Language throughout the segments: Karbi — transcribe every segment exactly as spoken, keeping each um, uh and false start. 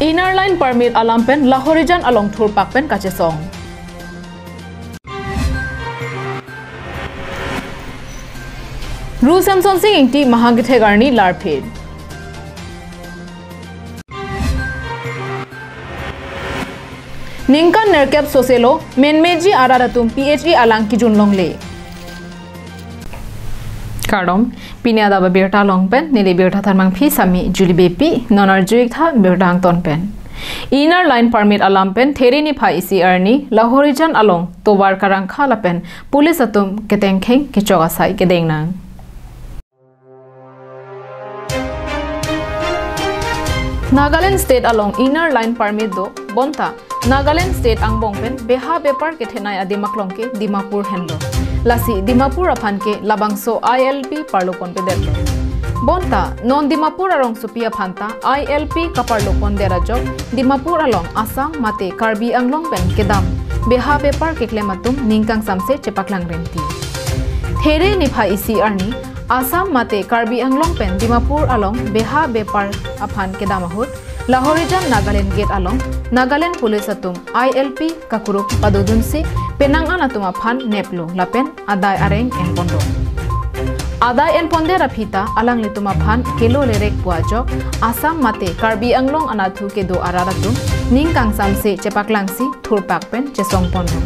Inner Line Permit alam pen Lahorijan along thurpak pen kachesong. Ru Semsonsing Ingti mahang kethek arni larphit. Ningkan nerkep soselo menmeji arat atum P H E alang kejun longle. Kardom, pini adap abirta along pen, neli birta thanmangpi sami Julie Beypi, non arju-ik tha birta angton pen. Inner Line Permit alam pen, There niphai isi arni, Lahorijan along, tovar karangkha lapen, police atum ketengkheng kechok asai kedeng nang. Nagaland State along Inner Line Permit do, bonta Nagaland State angbong pen beha bepar kethenei adim aklong ke Dimapur henlo. Lasi Dimapur aphan ke labangso I L P parlo ponpedetlo. Bonta non Dimapur arongsopi aphan ta I L P kaparlo pondet ajok Dimapur along Assam mate Karbi Anglong pen kedam beha bepar keklem atum ning kangsamse chepaklang rinti. There niphai isi arni Assam mate Karbi Anglong pen Dimapur along beha bepar aphan kedam ahut Lahorijan Nagaland Gate along Nagaland Police atum I L P kakuruk padodunsi penang an atum aphan neplo lapen adai areng enponlo. Adai enpondet aphi ta alanglitum aphan kelo lerek pu ajok Assam mate Karbi Anglong anatthu kedo arat atum ning kangsamse chepaklangsi thurpak pen chesongponlo.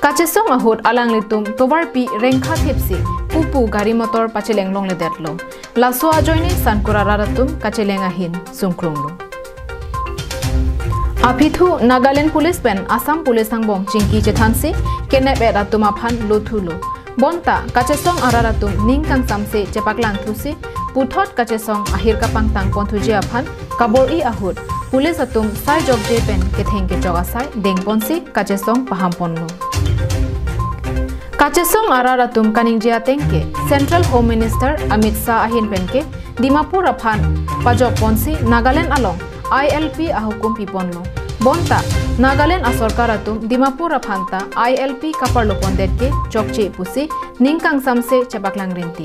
Kachesong ahut alanglitum tovarpi rengkha thipsi pupu gari motor pacheleng longledetlo. Laso ajoine Sankura arat atum kacheleng ahin sungkrunglo. Aphi thu Nagaland Police pen Assam Police angbong chingki chethansi kenep-et atum aphan lothulo. Bonta kachesong arat atum ning kangsamse chepaklangthusi puthot kachesong ahir kapangtang ponthuji aphan kabor-i ahut police atum sai jokje pen ketheng kechok asai dengponsi kachesong paham ponlo. Kachesong arat atum kaningje ateng ke Central Home Minister Amit Shah ahin pen ke Dimapur aphan pajok ponsi Nagaland along I L P ahukum piponlo. Bonta Nagaland asorkar atum Dimapur aphan ta I L P kaparlo pondet ke chokche pusi ning kangsamse chepaklang rinti.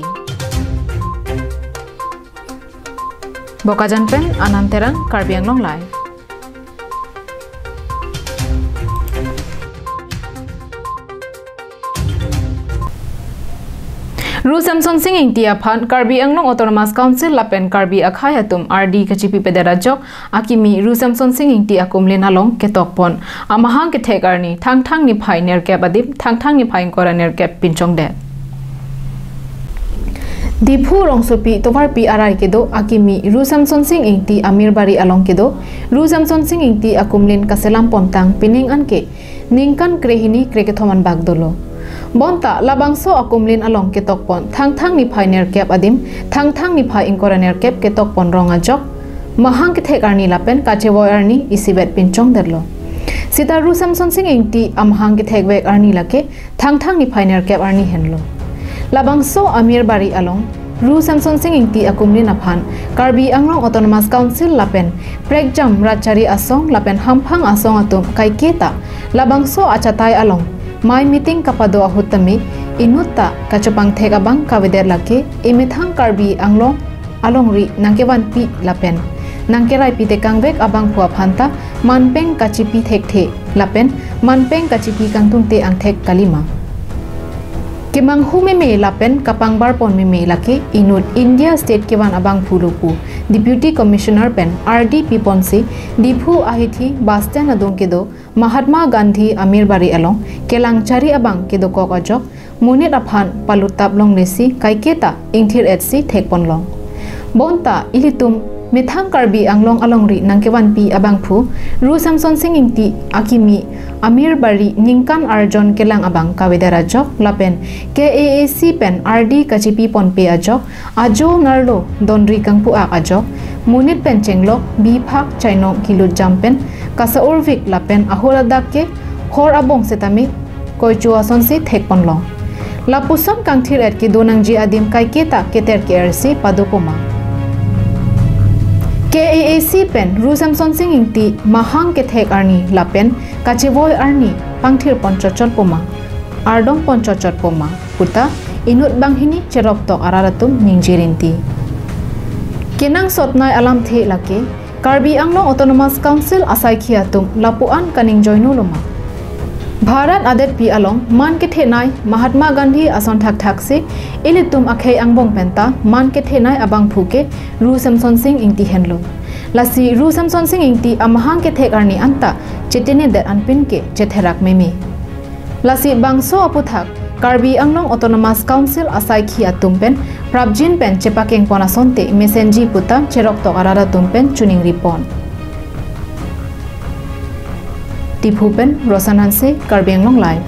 Bokajan pen Anand Terang, Karbi Anglong Live. Ru Semsonsing Ingti aphan Karbi Anglong Autonomous Council lapen Karbi akhei atum ardi kachipipedet ajok akimi Ru Semsonsing Ingti akumlin along ketokpon amahang kethek arni Thangthang niphai nerkep adim Thangthang niphai ingkoi ra nerkep pinchongdet. Diphu rongsopi tovarpi arai kedo akimi Ru Semsonsing Ingti Amirbari along kedo Ru Semsonsing Ingti akumlin kaselam pontang pining anke ningkan krehini krekethom anbak dolo. Bonta labangso akumlin along ketokpon Thangthang niphai nerkep adim Thangthang niphai ingkoi ra nerkep ketokpon rong ajok mahang kethek arni lapen kachevoi arni isivet pinchongdetlo. Sita Ru Semsonsing Ingti amahang kethekvek arni lake Thangthang niphai nerkep arni henlo. Labangso Amirbari along Ru Semsonsing Ingti akumlin aphan Karbi Anglong Autonomous Council lapen prekjam ratchari asong lapen hamphang asong atum kaiketa labangso achatai along mei meeting kapado ahut tame inut ta kachopangthek abang kavedet lake emethang Karbi Anglong alongri nangkevanpi lapen nangkeraipi tekangvek abangphu aphan ta manpeng kachipi thekthe lapen manpeng kachipi kangtungte angthek kalima. Kemanghu meme lapen kapangbarpon meme lake inut India State kevan abangphu lo pu Deputy Commissioner pen ardi piponsi Diphu ahithi bus stand adung kedo Mahatma Gandhi Amirbari along kelang chari abang kedokok ajok monit aphan palutap longlesi kaiketa ingthir-etsi thekponlong. Bonta ilitum methang Karbi Anglong alongri nangkevanpi abangphu Ru Semsonsing Ingti akimi Amirbari ningkan arjon kelang abang kavedet ajok lapen K A A C pen ardi kachipiponpe ajok ajo nerlo donri kangpu-ak ajok monit pen chenglok biphak chainong kilut jam pen kasa-urvik lapen ahut adak ke hor abong setame koicho asonsi thekponlong. Lapuson kangthir-et kedo nangji adim kaiketa keter ke-ersi padopoma. K A A C pen Ru Semsonsing Ingti mahang kethek arni lapen kachevoi arni pangthirpon chotchotpoma, ardongpon chotchotpoma puta inut banghini cheroktok arat atum ningje rinti. Kenangsotnei alamthe lake Karbi Anglong Autonomous Council asaikhi atum lapuan kaningjoinu loma. Bharat adetpi along man kethenei Mahatma Gandhi ason thakthaksi ilitum akhei angbong penta man kethenei abangphu ke Ru Semsonsing Ingti henlo. Lasi Ru Semsonsing Ingti amahang kethek arni anta chetinidet anpin ke chetherak meme. Lasi bangso aputhak Karbi Anglong Autonomous Council asaikhi atum pen prapjin pen chepakengpon asonte mesenji puta cheroktok arat atum pen choningripon. Diphu pen Rosan Hanse, Karbi Anglong Live.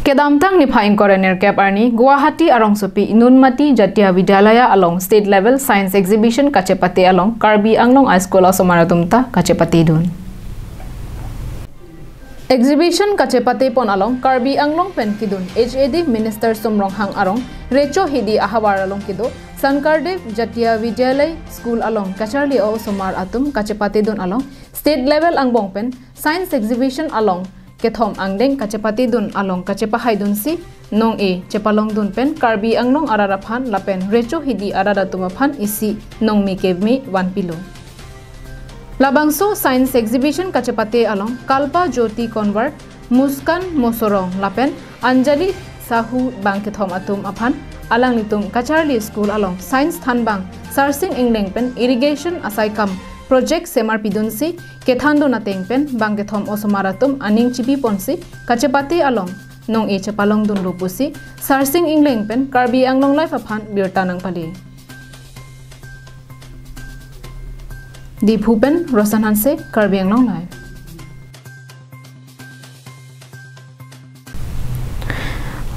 Kedamtang niphai ingkoi ra nerkep arni Guwahati arongsopi Nunmati Jatiya Vidyalaya along State Level Science Exhibition kachepate along Karbi Anglong High School asomar atum ta kachepatedun. Exhibition kachepatepon along Karbi Anglong pen kidun H A D Minister Sum Ronghang arong Recho Hidi ahavar along kedo Sankardev Jatiya Vidyalay School along kacharli osomar atum kachepatedun along state level angbong pen science exhibition along kethom angdeng kachepatedun along kachepahaidunsi nong-e chepalongdun pen Karbi Anglong arat aphan lapen Recho Hidi arat atum aphan isi nongme keme vanpilo. Labangso science exhibition kachepate along Kalpa Jyoti Konwar, Muskan Mosong lapen Anjali Sahu bangkethom atum aphan alanglitum kacharli school along science thanbang Sarsing Engleng pen irrigation asaikam project semar pidunsi kethandun ateng pen bangkethom osomar atum aning chipiponsi kachepate along nong-e chepalongdunlo pusi Sarsing Engleng pen Karbi Anglong Live aphan birta nangpale. Diphu pen Rosan Hanse, Karbi Anglong Live.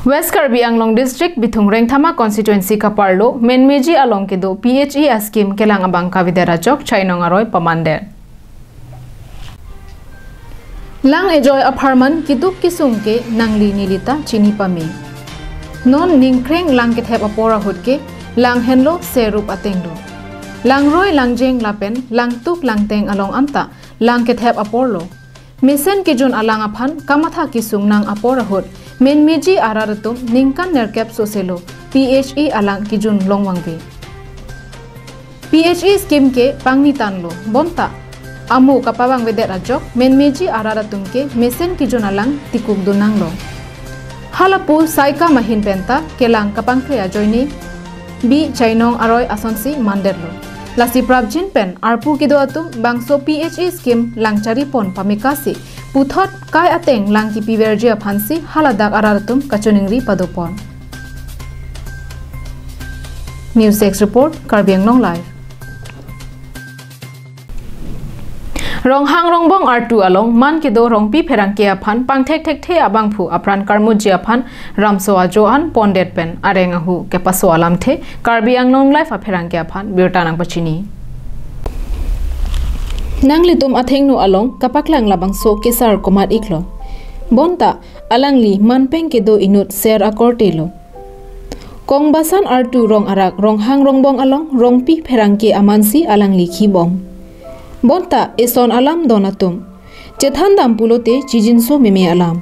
West Karbi Anglong District Bithung Rengthama Constituency kaparlo Menmeji along kedo P H E a scheme kelang abang kavedet ajok chainong aroi pamandet. Lang ejoi apharman keduk kesung ke nangli neli ta chini pame. Non ningkreng lang kethep apor ahut ke lang henlo serup ateng do. Langroi langjeng lapen langtuk langteng along anta lang kethep aporlo. Mesen kejun alang aphan kamatha kesung nang apor ahut Menmeji arat atum ningkan nerkep soselo P H E alang kejun longvangve. P H E scheme ke pangni tanlo, bonta amo kapavangvedet ajok Menmeji arat atum ke mesen kejun alang tikukdun nanglo. Halapu saikam ahin penta kelang kapangkre ajoine bi chainong aroi asonsi mandetlo. Lasi prapjin pen arpu kedo atum bangso P H E scheme lang charipon pamekasi puthot kai ateng lang kipiverji aphansi haladak arat atum kachoningri padopon. News Desk Report, Karbi Anglong Live. Ronghang Rongbong artu along man kedo Rongpi Pherangke aphan pangthek thekthe abangphu apran karmuji aphan ramso ajo an pondet pen areng ahu kepaso alamthe Karbi Anglong Live apherangke aphan birta nangpachini. Nanglitum athengno along kapaklang labangso kesar komat iklo. Bonta alangli manpeng kedo inut ser akorte lo. Kongbasan artu rong arak Ronghang Rongbong along Rongpi Pherangke amansi alangli khibong. Bonta eson alam don atum chethandam pulote chijinso meme alam.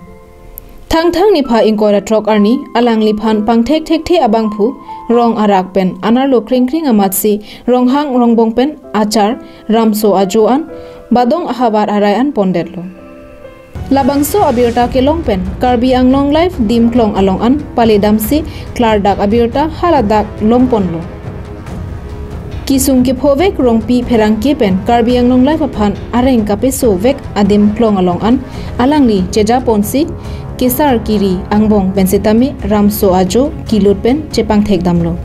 Thangthang niphai ingkoi ra throk arni alangliphan pangthek thekthe abangphu rong arak pen anerlo krengkring amatsi Ronghang Rongbong pen achar ramso ajo an badong ahavar arai an pondetlo. Labangso abirta kelong pen Karbi Anglong Live dim klong along an paledamsi klardak abirta haladak longponlo. Kesung kephovek Rongpi Pherangke pen Karbi Anglong Live aphan areng kapesovek adim klong along an alangli chejaponsi kesar kiri angbong pen setame ramso ajo kilut pen chepangthekdamlo.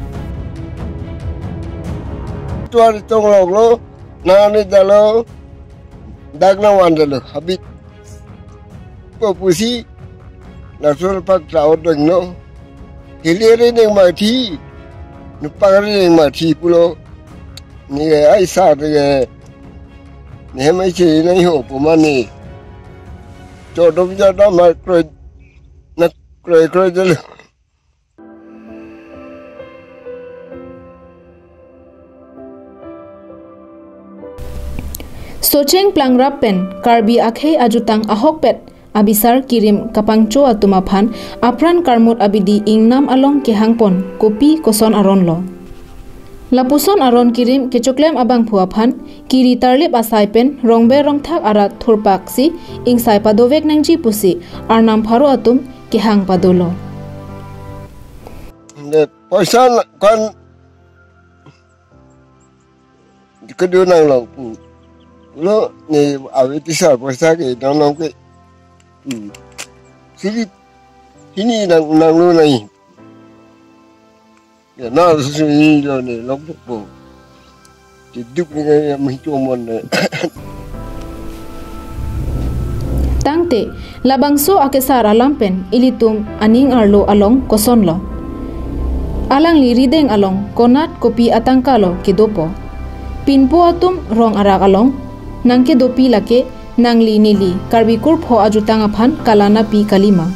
Tuan tongloklo, nani dalo, dak nangvandetlo, habit. Ko pusi, laso pak traot dengno. Hilir ning mathi, nupang ning mathi pulo. Ni ai sa de, ni hem ai che nai ho pu mani. Chodom jadam ma kroi, na kroi kroi delo. Socheng Plangrap pen Karbi akhei ajutang ahokpet abisar kirim kapangcho atum aphan apran karmut abidi ingnam along kehangpon kopi koson aronlo. Lapuson aron kirim kechoklem abangphu aphan kiri tarlip asai pen rongber rongthak arat thurpaksi ingsai padovek nangji pusi arnam pharo atum kehang padolo. Ne poisa la-, kan kedo nanglo. Hmm. Lo ne ave tisa poisa ke dong nang ke. Hmm. Sili sini nang nanglo nai. Ya na susu ni lo ne lok po. Tiduk ni kaya mah itu mon ne. Tangte labangso akesar alam pen ilitum aning arlo along kosonlo. Alangli rideng along konat kopi atangka lo kedopo. Pinpo atum rong arak along nangkedopi lake nangli neli Karbi kurpho ajutang aphan kalanapi kalima.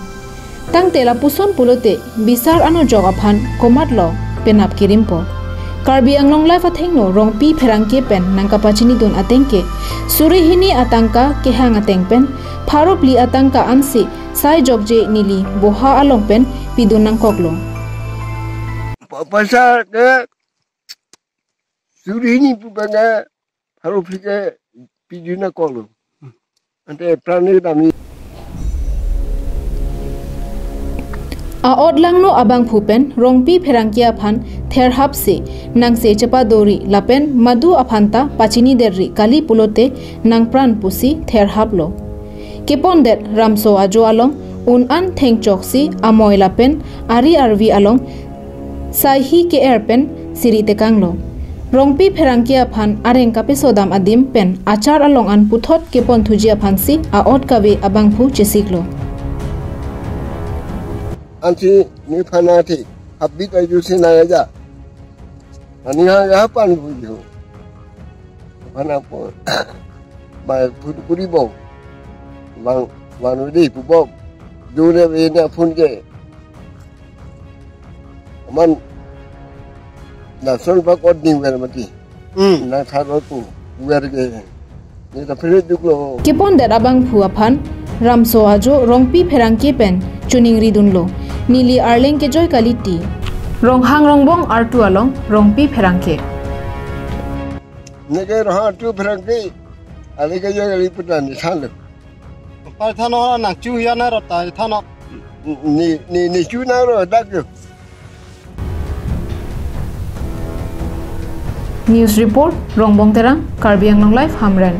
Tangte lapuson pulote bisar anujok aphan komatlo penap kirimpo. Karbi Anglong Live athengno Rongpi pherangke pen nangkapachinidun ateng ke suri hini atangka kehang ateng pen pharo phli atangka ansi sai jokje neli boha along pen pidun nangkoklo. Pa-, pasal ke suri hini pu bangke pharo phli ke pidun nangkoklo. Ante prani dami. A-ot langno abangphu pen Rongpi pherangke aphan therhapsi nangse chepadori lapen madu aphanta pachiniderri kali pulote nangpran pusi therhaplo. Kepondet Ramso Ajo along un-an thengchoksi amoi lapen ari arvi along saihi ke-er pen siri tekanglo. Rongpi pherangke aphan areng kapisodam adim pen achar along an puthot keponthuji aphansi a-ot kave abangphu chesiklo. Ansi ne phana thi habit ayu si nang aja. Ani ha ya pan bu ju. Phana po. Ba put puri bo. Bang bang di pu bo. Dure ve na phun ke. Aman lason pak ot ning ver mati. Hmm. Na tharo tu ver ke. Ni ta phire duklo. Kepondet abangphu aphan Ramso Ajo Rongpi pherangke pen chuningridunlo. Neli arleng kejoi kaliti. Ronghang Rongbong artu along Rongpi pherangke. Neke roha tu pherangke. Ale kejoi kali putan ni thanlo. Par thano nang chu ya na rota thano. Ni ni ni chu na ro dak yo. News report, Rongbong Terang, Karbi Anglong Live, Hamren.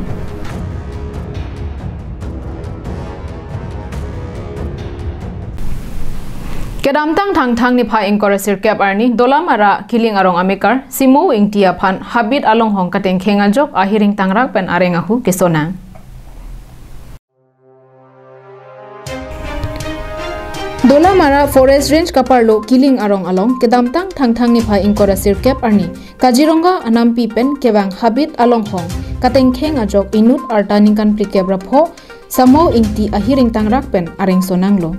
Kedamtang Thangthang niphai ingkoi ra sirkep arni Dolamara Kiling arong amekar Simo Ingti aphan habit alonghong katengkheng ajok ahiring tangrak pen areng ahu kesonang. Dolamara Forest Range kaparlo Kiling arong along kedamtang Thangthang niphai ingkoi ra sirkep arni Kaziranga anampi pen kevang habit alonghong katengkheng ajok inut arta ningkan phlikep ra pho Samo Ingti ahiring tangrak pen areng sonanglo.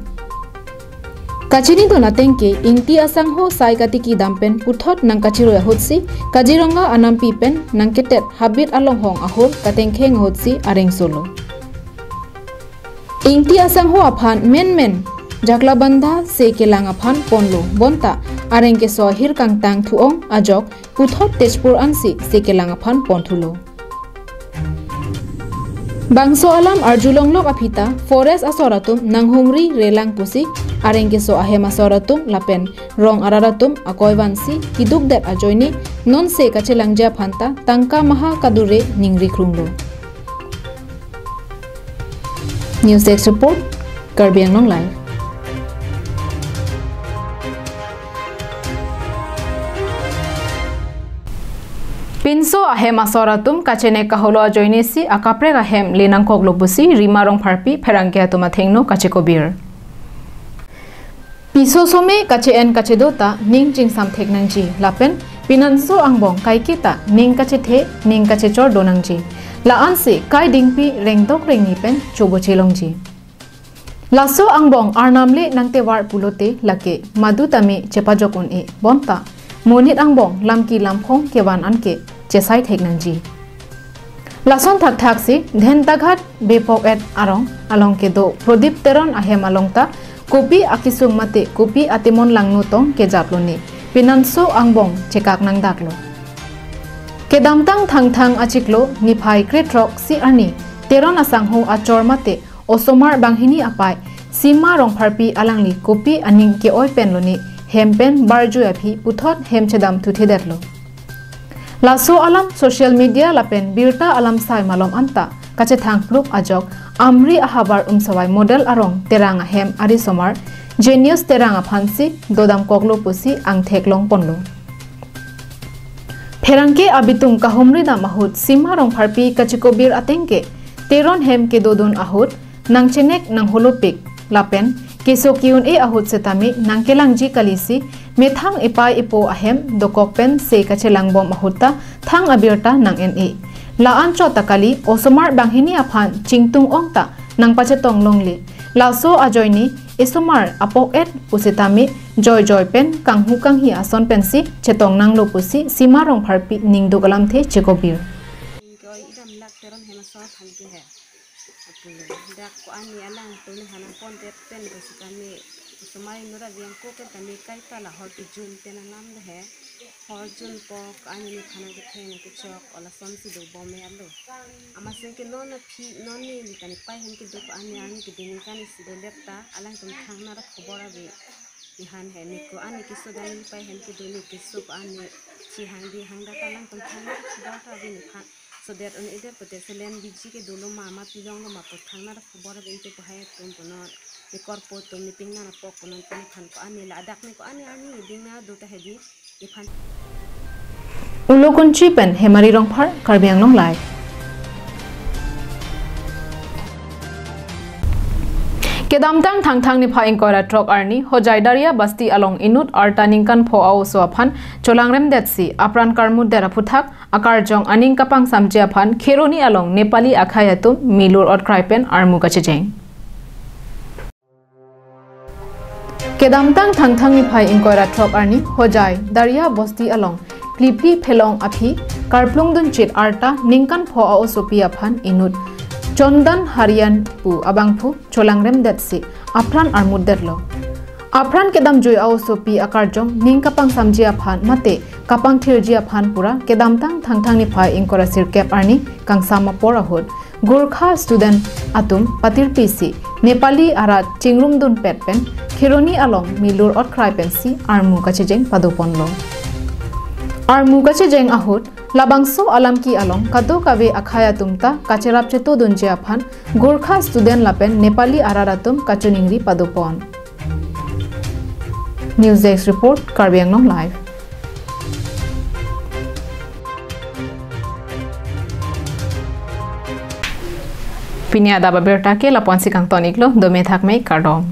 Kachinidun ateng ke Ingti asangho sai katiki dam pen puthot nangkachiroi ahutsi Kaziranga anampi pen nangketet habit alonghong ahur katengkheng ahutsi areng solo. Ingti asangho aphan menmen Jaklabandha se kelang aphan ponlo bonta areng keso ahir kangtang thu-ong ajok puthot Tezpur ansi se kelang aphan ponthulo. Bangso alam arjulonglok aphi ta forest asor atum nanghumri relang pusi areng keso ahem asor atum lapen rong arat atum akoi vansi kidukdet ajoine nonse kachelangji aphan ta tangka maha kadure ningri krunglo. News Desk Report, Karbi Anglong Live. Pinso ahem asor atum kachenek kaholo ajoinesi akaprek ahem le nangkoklo pusi Rima Rongpharpi pherangke atum athengno kachekobir. Piso some kache-en kachedo ta ning chingsamthek nangji lapen pinanso angbong kaike ta ning kachethe ning kachechor do nangji. La-ansi kai dingpi rengdok rengni pen chobo chelongji. Laso angbong arnam le nangtevar pulote lake madu tame chepajok un-e bonta monit angbong lamki lamphong kevan anke chesai thek nangji. Lason thakthak si Dhentaghat Bepok et arong along kedo Prodip Teron ahem along ta kopi akisung mate kopi atemon langno tong kejaplo ne pinanso angbong chekak nangdaklo. Kedamtang Thangthang achiklo niphai krethrok isi arni Teron asangho achor mate osomar banghini apai Sima Rongpharpi alangli kopi aning ke-oi pen lone hem pen barjui aphi puthot hem chedam thuthedetlo. Laso alam social media lapen birta alam sai malom anta kachethang prup ajok Amri ahavar Umsawai model arong Terang ahem arisomar Genius Terang aphansi dodamkoklo pusi angthek longponlo. Pherangke abitung kahumri dam ahut Sima Rongpharpi kachikobir ateng ke Teron hem kedodun ahut nangchenek nangholopik lapen keso ke-un-e ahut setame nangkelangji kalisi methang epai epo ahem dokok pen se kachelangbom ahut ta thang abirta nang-en-e. La-anchot ta kali osomar banghini aphan chingtung ong ta nangpachetong longle. Laso ajoine esomar apok-et pusitame joijoi pen kanghu kanghi ason pensi chetong nanglo pusi Sima Rongpharpi ningduk alamthe chekobir. Ingkoi idam lak Teron hem aso aphan ke he. Apulo. Dak ko-an ne alangtum ne hanang pondet pen pusitame osomar inut abiangko pen tame kaita la hor kejun pen alam le he. Hor junpo ko-an nephan ketheng kechok olasonsi dobom me alo. Amatsi ke non aphi non ne li tani pai hem kedo ko-an ne arni keding kan isi dolet ta alangtum thangnat akhobor ave. Nephan he ne ko-an ne keso dan ne pai hem kedo ne keso ko-an ne chihang di hang data alangtum thangnat akhobor ta ave nephan. So that un-edet pote selen biji ke dolo ma ma pilong lo ma pu thangnat akhobor ave inte ko hai atum punon. Ne korpo atum ne pingnan apok punon nephan ko-an ne ladak ne ko-an ne arni ding na do ta hedi. Ulo Kunchi pen Hemari Rongphar, Karbi Anglong Live. Kedamtang Thangthang niphai ingkoi ra throk arni Hojai Daria Basti along inut arta ningkan pho a-oso aphan cholangremdetsi apran karmutdet aphuthak akarjong aning kapangsamji aphan Kheroni along Nepali akhei atum milur otkrai pen armu kachejeng. Kedamtang Thangthang niphai ingkoi ra throk arni Hojai Daria Basti along Plipli Phelong aphi karplung dunchit arta ningkan pho a-osopi aphan inut Chondan Harian pu abangphu cholangremdetsi apran armutdetlo. Apran kedamjui a-osopi akarjong ning kapangsamji aphan mate kapangthirji aphan pura kedamtang Thangthang niphai ingkoi ra sirkep arni kangsam apor ahut Gorkha student atum patirpisi Nepali arat chingrumdunpet pen Kheroni along milur otkrai pensi armu kachejeng padoponlo. Armu kachejeng ahut labangso alamki along kadokave akhei atum ta kacherap chetodunji aphan Gorkha student lapen Nepali arat atum kachiningri padopon. News Desk Report, Karbi Anglong Live. Pini adap abirta ke lapu-ansi kangton-iklo, dome thakme, kardom.